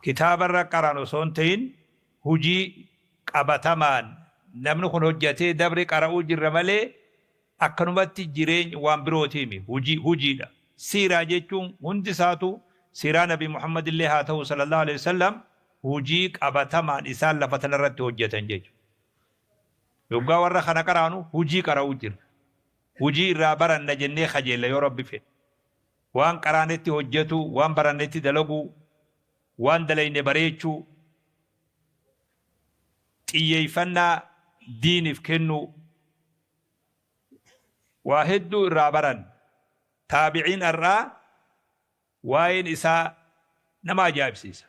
Kitaabarra qaraan osoo hin ta'in hujii qabatamaan namni kun hojjatee dabre qara'uu jirra malee akkanumatti jireenya waan birootiimi hujii hujiidha. Siiraa jechuun hundi isaatu siiraa Nabi Muhammad illee haa ta'u sallallahu alaihi wasallam hujii qabatamaan isaan lafa tanarratti hojjatan jechuudha. Yoggaa warra kana qaraanu hujii qara'uu jirra. Hujii irraa baranna jennee kajeella yoo Rabbi fedhe. Waan qaraanetti hojjatuu, waan barannetti dalaguu, waan dalayne bareechuu, xiyyeeyfannaa diinif kennuu, waa hedduu irraa baranna. Taabiciin ar'aa waa'een isaa nama ajaa'ibsiisa.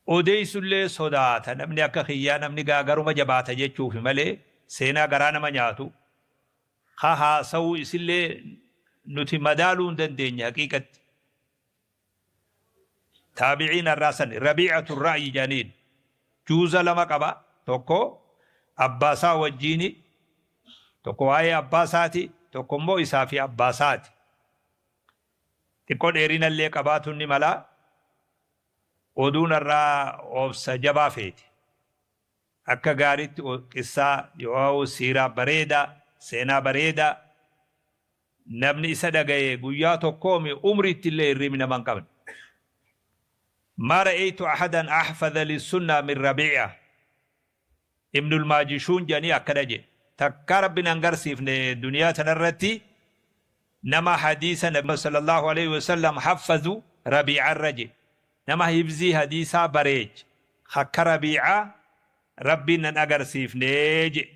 Odeessullee sodaata namni akka kiyyaa namni gaa garuma jabaata jechuufi malee seenaa garaa nama nyaatu ka haasawuu isillee nuti madaaluu hin dandeenye haqiiqatti. Taabiciin har'aa sani Rabiicatu Ra'yi jedhaniin juuza lama qaba tokko abbaa isaa wajjiini tokko waa'ee abbaa isaati tokko immoo isaa fi abbaa isaati. Xiqqoo dheerinallee qabaatuun ni mala oduun har'aa obsa jabaa feeti. Akka gaariitti qissaa yoo'aa'uu siiraa bareedaa seenaa bareedaa namni isa dhagaye guyyaa tokkoomi umriitti illee hirribni nama hin qabne. Maa ra'aytu ahadan ahfaza lissunnaa min Rabii'a Ibnul Maajishuun jedhanii akkana jedhe. Takkaa Rabbi nan garsiifne duniyaa tanarratti nama hadiisa Nabi sallallahu aleyhi wasallam haffazu Rabii'arra jedhe. Nama hifzii hadiisaa bareeche akka Rabii'aa Rabbiin nan agarsiifne jedhe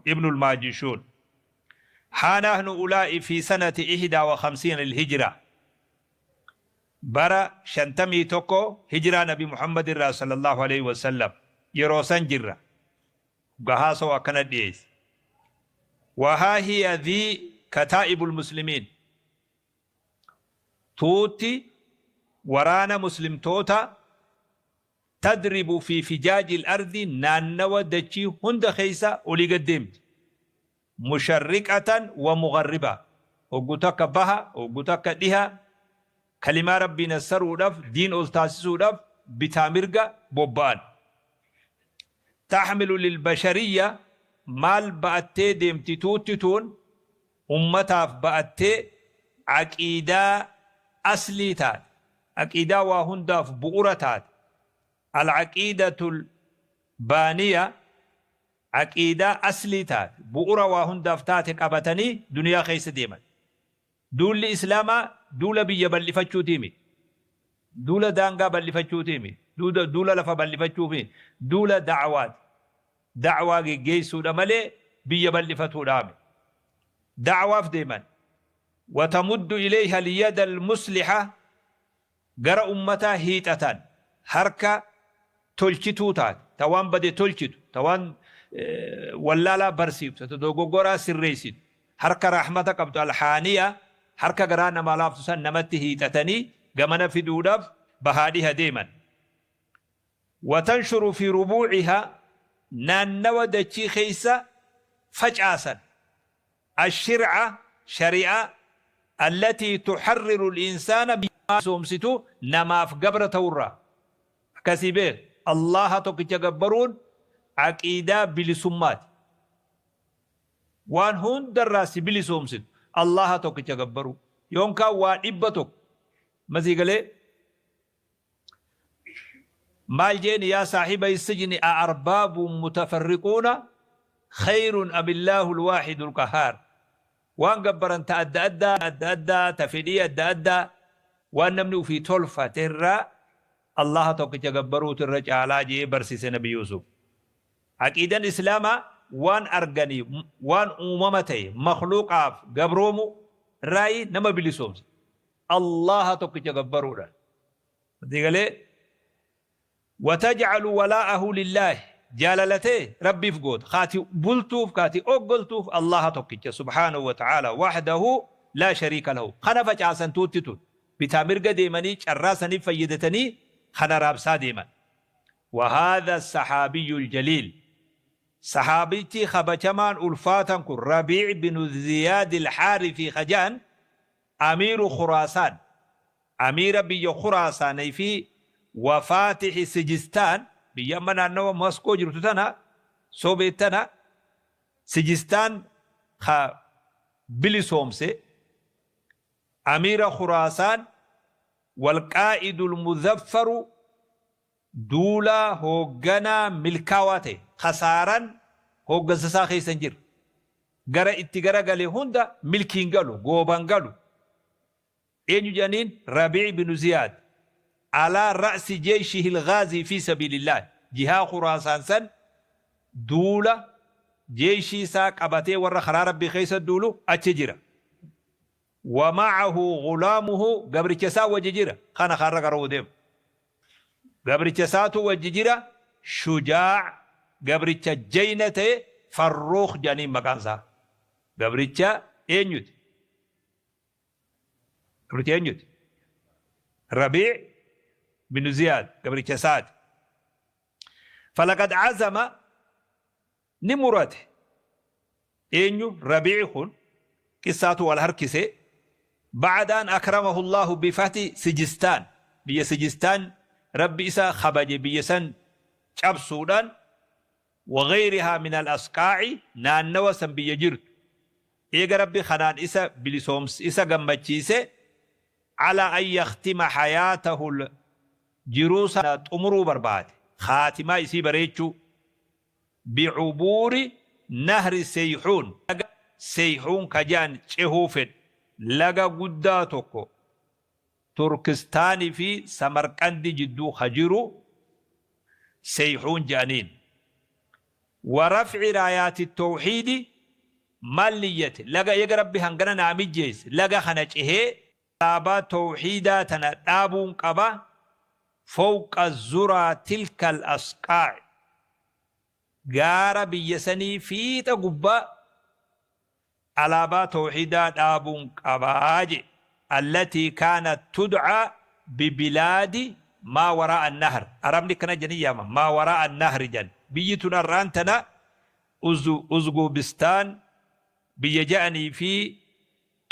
Ibnul Maajishuun. Haa nahnu ulaa'i fii sanati ihdaa wa khamsiina lilhijra bara 51 hijraa Nabi Muhammad irraa sallallahu aleyhi wasallam yeroo san jirra. Hoggaa haasawu akkana dhiyeeyse. Wa haa hiya dhii kataa'ibul muslimiin tuutti waraana muslimtoota tadribu fi fijaajil ardi naannawa dachii hunda keessa olii gad deemti. Musharriqatan wa mugharriba hoggu takka baha hoggu takka dhiha kalimaa Rabbii nassaruudhaf diin ol taasisuudhaf bitaa mirga bobba'an. Tahmilu lil bashariyya maal ba'attee deemti tuutti tuun ummataaf ba'attee aqiidaa aslii taate aqiidaa waa hundaaf bu'ura taate al aqiidatul baaniya aqiidaa aslii taate bu'ura waa hundaaf taate qabatanii duniyaa keessa deeman. Duulli Islaamaa duula biyya bal'ifachuutii miti. Duula daangaa bal'ifachuutii miti. Duula lafa bal'ifachuu miti. Duula da'waati. Da'waa geggeessuudha malee biyya bal'ifatuudhaa miti. Da'waaf deeman. Watamuddu ilayha al-yada al-musliha gara ummataa hiixatan harka tolchituu taate, ta waan bade tolchitu, ta waan wallaalaa barsiiftu, ta dogoggoraa sirreessitu, harka rahmata qabdu al-haaniya harka garaa namaa laaftu san namatti hiixatanii gamana fiduudhaaf bahaa dhiha deeman. Watanshuru fi rubuucihaa naannawa dachii keessa facaasan. Ash-shir'a, shari'aa, allatii tuharriru al-insaana bilisoomsitu namaaf gabra ta'urraa. Akkasii beek, Allaaha tokkicha gabbaruun aqiidaa bilisummaati. Waan hundarraa si bilisoomsitu Allaaha tokkicha gabbaruu. Yoonkaan waa 100 Amma sii galee? Maal jeeni yaa saahibai sijni a arbaabun mutafarriquuna khayrun amillaahu alwaahidul qahhaar waan gabbaran ta adda addaa adda addaa ta fedhii adda addaa waan namni ufii tolfate irraa Allaha tokkicha gabbaruutu irra caalaa je'ee barsiise nabi Yuusuf. Aqiidan Islaamaa waan arganii waan uumama ta'e makhluuqaaf gabroomu irraayi nama bilisoomsa. Allaaha tokkicha gabbaruudhaan. Sii galee? Wataj'alu walaa'ahu lillaahi jaalala tee Rabbiif goota. Ka ati bultuuf, ka ati oggoltuuf Allaaha tokkicha subhaanahu wa ta'aalaa wahdahu laa shariika lahu. Kana facaasan tuutti tun. Bitaa mirga deemanii carraa saniif fayyadatanii kana raabsaa deeman. Wa haadha saxaabiyyul jaliil Sahaabichi kabajamaan ulfaatan kun Rabiic binu Ziyaadil Haarithii ka ja'an Amiiru Khuraasaan. Amiira biyya Khuraasaanii fi wa faatixi Sijistaan, biyya amma naannawa Moskoo jirtu tana, Soviet tana, Sijistaan ka bilisoomse, Amiira Khuraasaan, wal qaa'idul muzaffaru, duulaa hoogganaa milkaawaa ta'e, khasaaran hooggansa isaa keessa hin jirre. Gara itti gara gale hunda milkiin galu, gooban galu. Eenyu jedhaniin? Rabii' binu Ziyaad alaa ra'si jeyshihi al-ghaazii fii sabiilillaah jihaa Khuraasaan san duula jeyshii isaa qabatee warra karaa Rabbii keessa duulu achi jira. Wa ma'ahu ghulaamuhu gabricha isaa wajji jira. Kana ka har'a qara'uu deemu. Gabricha isaatu wajji jira Shujaa' gabricha jayna ta'e Farruukh jedhaniin maqaan isaa. Gabricha eenyuti? Gabricha eenyuti? Rabii' binu Ziyaad gabricha isaati. Falaqad azama ni murate. Eenyu? Rabii' kun qissaatu wal harkise. Ba'da an akramahu Allaahu bifathi Sijistaan, biyya Sijistaan Rabbi isa kabaje biyya san cabsuudhaan, wa ghayrihaa min al-asqaa'i naannawa san biyya jirtu Eega Rabbi kanaan isa bilisooms isa gammachiise, calaa an yakhtima hayaatahul jiruu isaa xumuruu barbaade, khaatimaa isii bareechuu, bi'ubuuri nahri seyhuun, laga seyhuun ka je'an cehuu fedhe, laga guddaa tokko Turkistaani fi Samarqandi jidduu ka jiru Seyhuun je'aniin. Wa raf'i raayaati towhiidi maal niyyate? Laga eega Rabbi hangana naa mijjeesse laga kana cehee alaabaa towhiidaa tana dhaabuun qaba fowqa zuraa tilkal asqaa'i gaara biyya sanii fiixa gubbaa alaabaa towhiidaa dhaabuun qaba je'e allatii kaanat tud'aa bibilaadi maa waraa'a annahr arabni akkana jedhanii yaaman maa waraa'a annahri jedhan biyyi tun ar'aan tana Uzguubistaan biyya ja'anii fi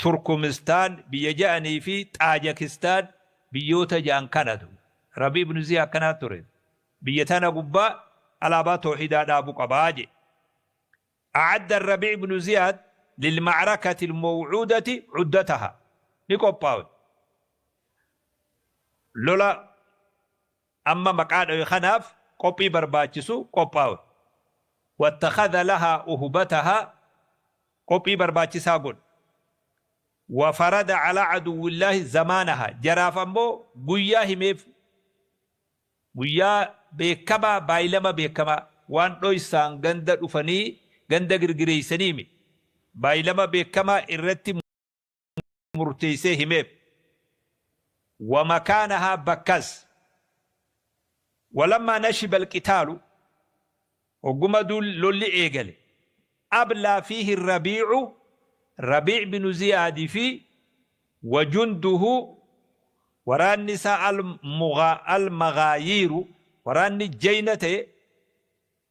Turkumistaan biyya ja'anii fi Xaajakistaan biyyoota ja'an kanatu Rabii ibnu Ziyaa akkanaa ture biyya tana gubbaa alaabaa towhiidaa dhaabu qabaa je'e A'adda Ar-Rabii' ibnu Ziyaad lil-ma'rakati al-maw'uudati 'uddataha ni qophaawe. Lola amma maqaa dhawe kanaaf qophii barbaachisu qophaawe. Wattakhadha lahaa uhbataha qophii barbaachisaa godhe. Wa farada 'alaa 'aduwwillaahi zamaanaha jaraaf ammoo guyyaa himeef. Guyyaa beekamaa baaylama beekamaa waan dhoysaan ganda dhufanii ganda girgireeysaniimi baaylama beekamaa irratti murteeysee himeef. Wa makaanahaa bakkas. Walammaa nashiba alqitaalu hogguma lolli eegale ablaa fiihi rabiicu Rabiic binu Ziyaadi fi wa junduhu waraanni isaa al-maghaayiiru waraanni jayna ta'e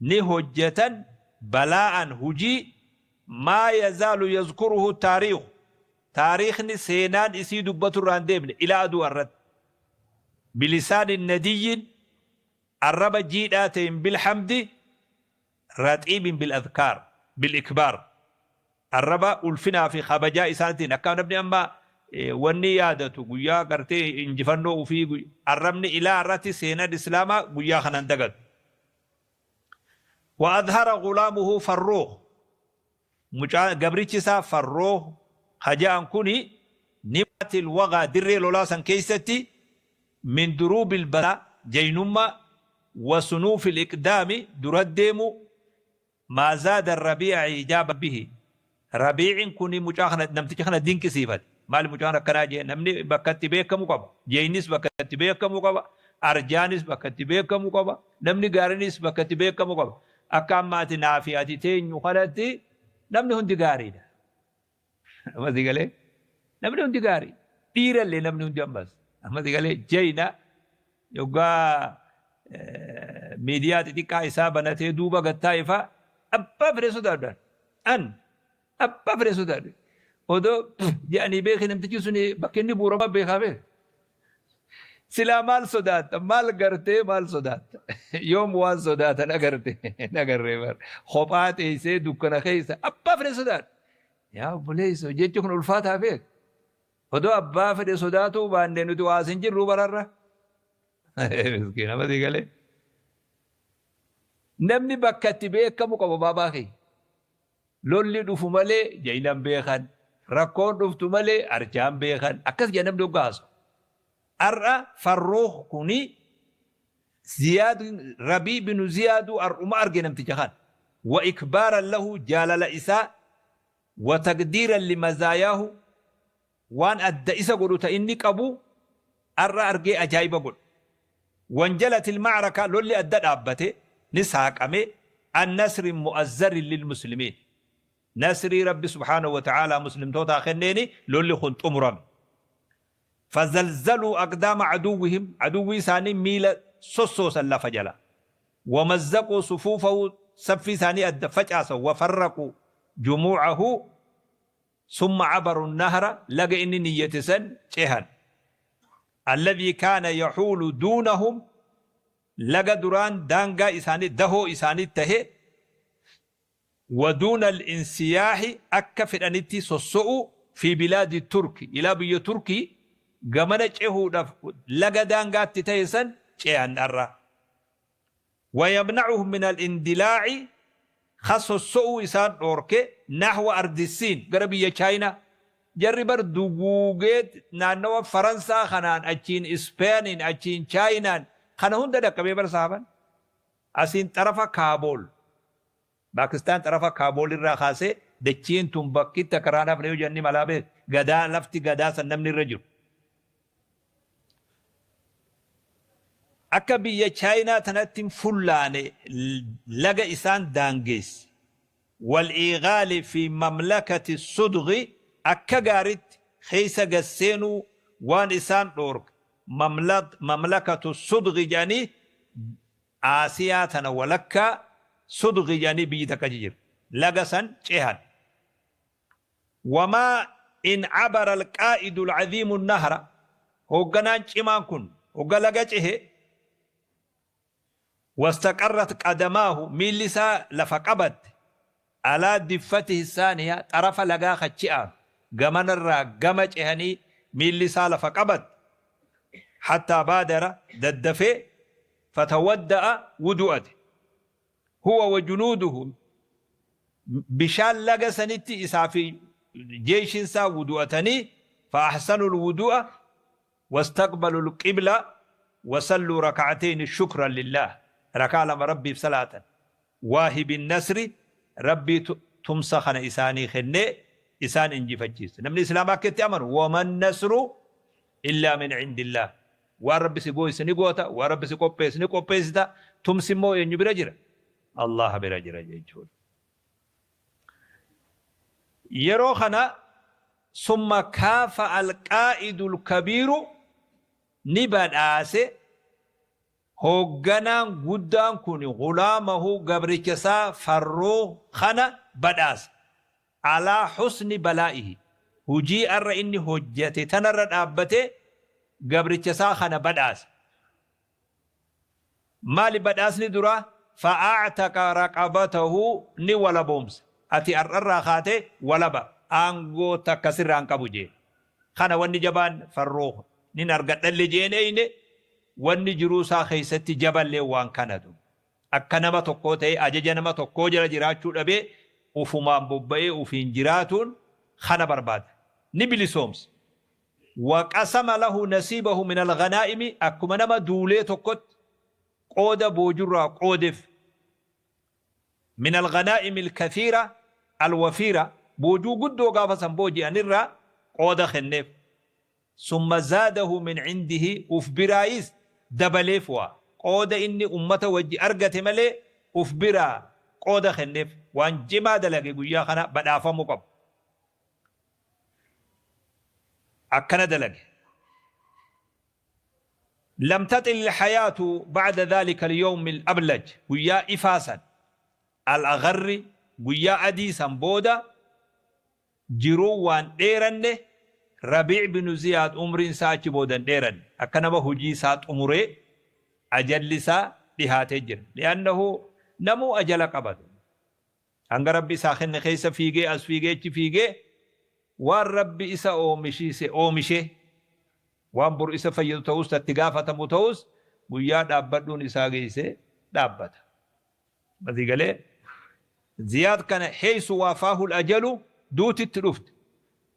ni hojjatan balaa'an hujii maa yazaalu yazkuruhu taariikhu taariikhni seenaan isii dubbatu irraa hin deemne ilaa aduu arratti bilisaanin nadiyyin arraba jiidhaa ta'een bilhamdi raxiibin bil adhkaar bil ikbaar arraba ulfinaa fi kabajaa isaanitiin akka namni amma wanni yaadatu guyyaa gartee injifannoo ufii arrabni ilaa irratti seenan islaamaa guyyaa kanan dagatu. Wa adhara ghulaamuhu farruukh mucaa gabrichi isaa farruukh ka ja'an kuni ni wagaa dirree lolaa san keessatti min duruubil balaa jaynummaa wa sunuufil iqdaami dura deemuu maa zaada rabii'a ijaaban bihi Rabiicin kuni mucaa kana namticha kana dinqisiifate maali mucaan akkanaa jee namni bakka itti beekamu qaba jeynis bakka itti beekamu qaba arjaanis bakka itti beekamu qaba namni gaarinis bakka itti beekamu qaba akka amma ati naa fi ati teenyu kanatti namni hundi gaariidha Amma si galee namni hundi gaarii dhiirallee namni hundi ammas amma si galee jayna yoggaa miidiyaa xixiqqaa isaa banatee duuba gattaa'e faa abbaa fedhe sodaadhaan an abbaa fedhe sodaadhe odoo jedhanii beeki namtichi suni bakki inni bu'uura beekaa beeka. Silaa maal sodaatta? Maal gartee maal sodaatta? Yoom waan sodaatan agarte? Hin agarree bar. Kophaa teessee dukkana keessa abbaa fedhe sodaadha. Yaa obboleessoo jechi kun ulfaataa beek. Odoo abbaa fedhe sodaatuu baanne nuti waa as hin jirru bararra. Miskiina masii galee. Namni bakka itti beekamu qaba baabaa kee. Lolli dhufu malee jayna hin beekan. Rakkoon dhuftu malee arjaa hin beekan. Akkas jedha namni hoggaa haasa'u. Ar'a Farruukh kuni Ziyaad Rabii binu Ziyaaduu ar'uma arge namticha kana. Wa ikbaaran lahu jaalala isaa wa taqdiiran limazaayaahu waan adda isa godhu ta inni qabu ar'a argee ajaa'iba godhe. Wanjalatil ma'raka lolli adda dhaabbate, ni saaqame, an nasrin mu'azzarin lil muslimiin. Nasrii Rabbi subhaanahu wa ta'aalaa muslimtootaa kenneeni lolli kun xumurame. Fazalzaluu aqdaama aduwwihim aduwwii isaanii miila sossoosan lafa jala. Wamazzaquu sufuufahu saffii isaanii adda facaasan wafarraquu jumuu'ahu Summa cabaru nahra laga inni niyyate san cehan. Alladhii kaana yahuulu duunahum laga duraan daangaa isaanii, dahoo isaanii tahe, wa duuna al-insiyaahi akka fedhanitti sosso'uu fii bilaadi Turki ilaa biyya Turkii gamana cehuudhaaf laga daangaatti tahe san cehan arra. Wa yamna'uhum min al-indilaa'i ka sosso'uu isaan dhoorke nahwa ardi Siin gara biyya Chaayinaa. Jarri bar duguugee naannawa Faransaa kanaan achiin Ispeeniin achiin Chaayinaan kana hunda dhaqqabee bar sahaaban. Asiin xarafa Kaabool Paakistaan xarafa Kaabool irraa kaasee dachiin tun bakki takka irraa hin hafne yoo jedhan ni malaa beek. Gadaa lafti gadaa san namni irra jiru. Akka biyya Chaayinaa tanatti hin fullaane laga isaan daangeesse. Wal iigaali fi mamlakati sudghi akka gaaritti keessa gad seenuu waan isaan dhoorke mamlakatu sudghi jedhanii Aasiyaa tana walakkaa Sudghi jedhanii biyyi takka achi jirti. Laga san cehan. Wamaa in cabara al-qaa'idu al-'aziimu an-nahra, hoogganaan cimaan kun hogga laga cehe, wastaqarrat qadamaahu, miilli isaa lafa qabatte, alaa diffatihi saaniya, xarafa lagaa ka achi aanu, gamanarraa gama cehanii miilli isaa lafa qabatte, hattaa baadara, daddafee, fatawadda'a, wudu'ate. Huwa wa junuuduhu, bishaan laga sanitti isaa fi jeyshiin isaa wudu'atanii, fa ahsanul wudu'a, wastaqbalul qibla, wa salluu raka'atayni shukran lillaah, rakaa lama Rabbiif salaatan. Waahibin nasri, Rabbii tumsa kana isaanii kennee isaan injifachiise. Namni Islaamaa akka itti amanu, waman nasru illaa min cindillaah. Waan Rabbi si gooyse ni goota, waan Rabbi si qopheesse ni qopheessita, tumsi immoo eenyu bira jira? Allaaha bira jira jechuudha. Yeroo kana summa kaafa'a al-qaa'idul kabiiru ni badhaase Hoogganaan guddaan kun ghulaamahu gabricha isaa Farruukh kana badhaase. Alaa husni balaa'ihi hujii arra inni hojjate tanarra dhaabbatee gabricha isaa kana badhaase. Maali badhaasni duraa? Fa'a'taqa raqabatahu ni walaboomse. Ati ar'arraa kaatee walaba, aangoo takka sirraa hin qabu jeen. Kana wanni jabaan Farruukh nin argadhalle jeen eeyne. Wanni jiruu isaa keessatti jaballeen waan kanatu. Akka nama tokkoo ta'ee ajaja nama tokkoo jala jiraachuu dhabee ufumaan bobba'ee ufiin jiraatuun kana barbaada. Ni bilisoomsa. Wa qasama lahu nasiibahu minal ghanaa'imi akkuma nama duulee tokkotti qooda boojurraa qoodef. Minal ghanaa'imil kathiira al wafiira boojuu guddoo gaafa san booji'anirraa qooda kenneef. Summa zaadahu min cindihi uf biraayis dabaleef waa qooda inni ummata wajji argate malee uf biraa qooda kenneef waan cimaa dalage guyyaa kana badhaafamuu qaba. Akkana dalage. Lam taxil alhayaatu ba'da dhaalika alyawmi alablaj guyyaa ifaa san al-agharri guyyaa adii san booda Jiruun waan dheeranne Rabii' binu Ziyaad umriin isaa achi booda hin dheeranne. Akka nama hujii isaa xumuree ajalli isaa dhihaatee jira. Li'annahu namuu ajala qaba. Hanga Rabbi isaa kenne keessa fiigee as fiigee achi fiigee waan Rabbi isa oomishiise oomishee waan boru isa fayyadu ta'us ta itti gaafatamu ta'us guyyaa dhaabbadhuun isaa geeyse dhaabbata. Asii galee Ziyaad kana heysu waafaahul ajalu duuti itti dhufte.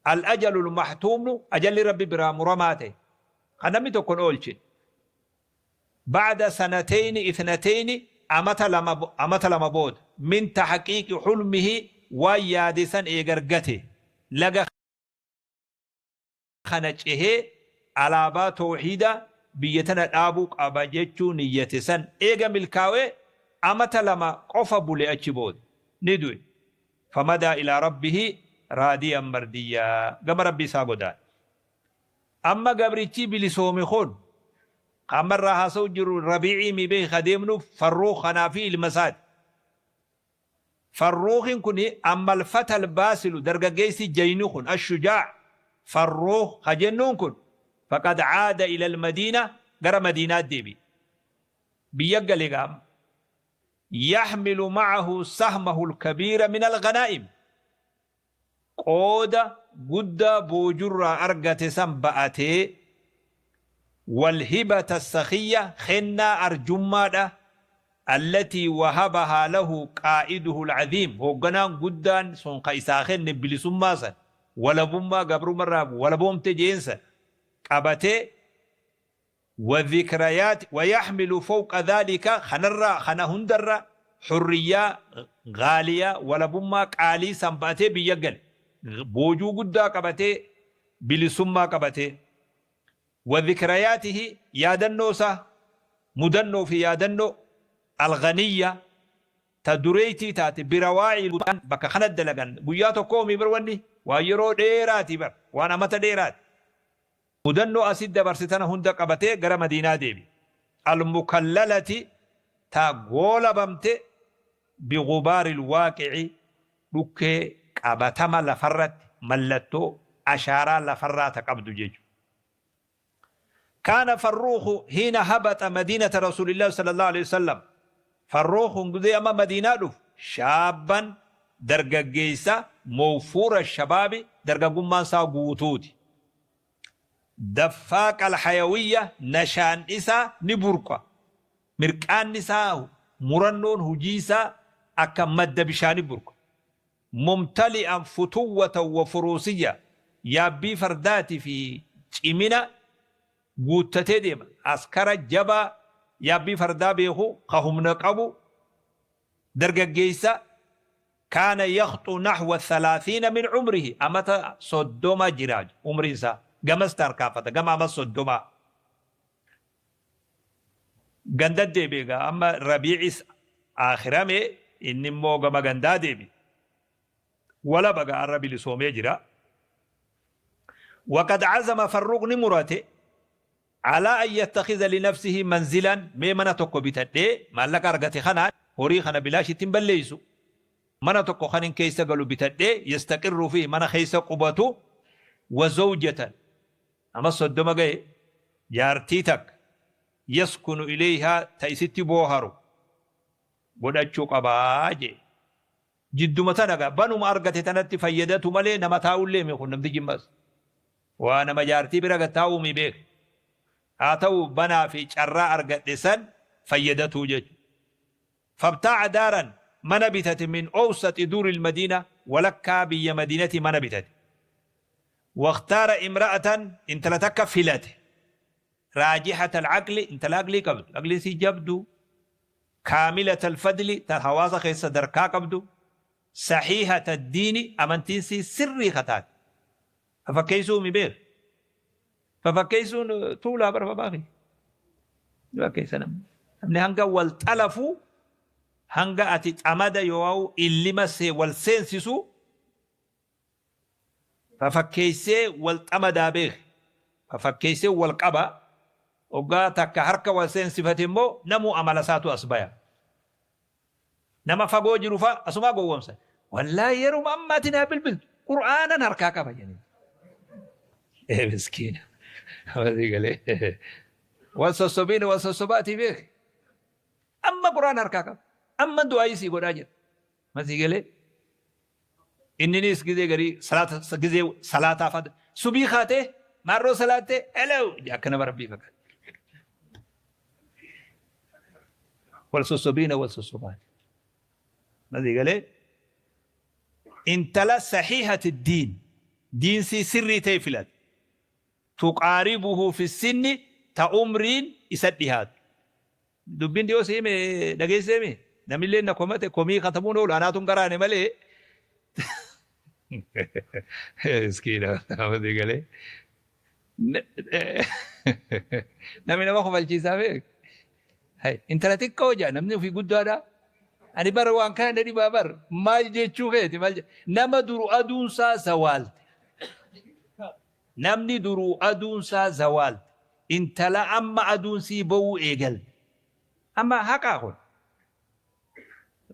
Al ajalul mahtuumnu ajalli Rabbi biraa muramaa ta'e kan namni tokko hin oolchine. Ba'da sanateyni ithnateyni amata lama amata lama booda min tahqiiqi hulmihi waan yaade san eega argate laga kana cehee alaabaa towhiida biyya tana dhaabuu qaba jechuu niyyate san eega milkaawee amata 2 qofa bule achi booda ni du'e famadaa ilaa rabbihi raadiyan mardiyyaa gama rabbii isaa godaane. Amma gabrichii bilisoome kun ka amma irraa haasa'u jirru Rabiicii mii beeki ka deemnuuf Farruukh kanaa fi ilma isaati. Farruukhin kun amma al-fata al-baasilu dargaggeessi jayni kun ash-shujaa' Farruukh ka jennuun kun faqad caada ila al-madiina gara Madiinaa deebi'e. Biyya gale egaa amma. Yaxmilu ma'ahu sahmahu al-kabiira min al-ghanaa'im. Qooda guddaa boojurraa argate san ba'atee, wal-hibata as-sakhiyya, kennaa arjummaadha, allatii wahabahaa lahu qaa'iduhu al-'aziim, hoogganaan guddaan sun ka isaa kenne bilisummaa san, walabummaa gabrummarraa walaboomte je'een san, qabatee, Wadhikrayaati wayaxmilu fowqa dhaalika kanarra kana hundarra hurriyyaa ghaaliya walabummaa qaalii san ba'atee biyya gale boojuu guddaa qabatee bilisummaa qabatee wadhikrayaatihi yaadannoo isaa mudannoo fi yaadannoo alghaniyya ta dureeytii taate birawaa'il bakka kana dalagan guyyaa tokkoo mii bar wanni waan yeroo dheeraati bar waan amata dheeraati Mudannoo asitti dabarse tana hunda qabatee gara Madiinaa deebi'e. Al-mukallalati ta goolabamte bi-ghubaaril waaqi'i dhukkee qabatama lafarratti mallattoo ashaaraa lafarraa ta qabdu jechuudha. Kaana Farruukhu hiina habaxa madiinata Rasuulillaahi sallallaahu aleyhi wasallam Farruukh gizee amma Madiinaa dhufu shaabban dargaggeessa mawfuura shabaabi dargaggummaan isaa guutuuti. Daffaaqa al-hayawiyya nashaan isaa ni burqa. Mirqaanni isaa murannoon hujii isaa akka madda bishaanii burqa. Mumtali'an futuwwatan wa furuusiyya yaabbii fardaati fi cimina guuttatee deema. Askara jabaa yaabbii fardaa beeku ka humna qabu dargaggeessa Kaana yakhxu naxwa thalaathiina min umrihi amata 30 jira umriin isaa gamas tarkaanfata gama amata soddomaa ganda deebi'e egaa amma Rabiicis aakhirame inni immoo gama gandaa deebi'e walaba egaa arra bilisoomee jira waqad azama Farruuq ni murate Alaa an yattakhiza linafsihi manzilan, mee mana tokko bitadhee maallaqa argate kanaan horii kana bilaashitti hin balleessu, mana tokko kanin keessa galu bitadhee, yastaqirru fiihi, mana keessa qubatu, wa zawjatan, nama 30 gahe, jaartii takka, yaskunu ilayhaa, ta isitti booharu godhachuu qaba je'e. Jidduma tana gaa banuma argate tanatti fayyadatu malee nama taa'ullee mi kun namtichi ammas. Waa nama jaartii bira gad taa'uu mi beek. Haa ta'u banaa fi carraa argadhe san fayyadatuu jechu. Fabtaa'a daaran mana bitate min owsaxi duuril madiina walakkaa biyya madiinati mana bitate. Wakhtaara imra'atan intala takka filate. Raajihatal aqli intala aqlii qabdu aqliin isii jabduu. Kaamilatal fadli ta hawaasa keessa sadarkaa qabdu. Sahiihata diini amantiin sii sirrii ka taate. Fafakkeessuu mi beek. Fafakkeessuun tuulaa bar babaa kiyya. Ni fakkeessa namni. Namni hanga wal xalafuu hanga ati xamada yoo'u illima see wal seensisu fafakkeessee wal xamadaa beeki. Fafakkeessee wal qaba. Hoggaa takka harka wal seensifate immoo namuu amala isaatu as baya. Nama fagoo jiru faa asumaa gowwoomsan. Wallaahi yeruma amma ati naa bilbiltu Qur'aanan harkaa qaba jedhanii. Ee miskiina. Asii galee. Wal sossobiin wal sossobaatii beeki. Amma Qur'aana harkaa qaba. Amma du'aayii sii godhaa jira. Masii galee. Inninis gizee garii salaata gizee salaataa fada. Subii kaatee maarroo salaattee hello akka nama rabbii fakkaata. Wal sossobiina wal sossobaati. Masii galee. Intala sahiihati diin diinsii sirrii ta'e filate. Tuqaaribuhu fi sinni ta umriin isa dhihaatu. Dubbiin dhiyoo si hime dhageesseemi? Namilleen na komate komii katabuun oolu anaatu hin qaraane malee. Miskiina namatti galee. Namni nama kofalchiisaa beek. Hay intala xiqqoo jaa namni ofii guddaadha. Ani bara waan kana na dhibaa bar maal jechuu keeti maal nama duru aduunsaa zawaalte. Namni duruu aduun isaa zawaalte intala amma aduun sii ba'uu eegalte. Amma haqaa kun?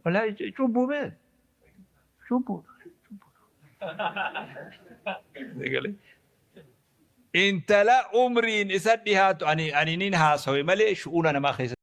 Wallaahi cubbuu bee. Cubbuu. Intala umriin isa dhihaatu ani ani nin haasawe malee shu'uuna namaa keessa.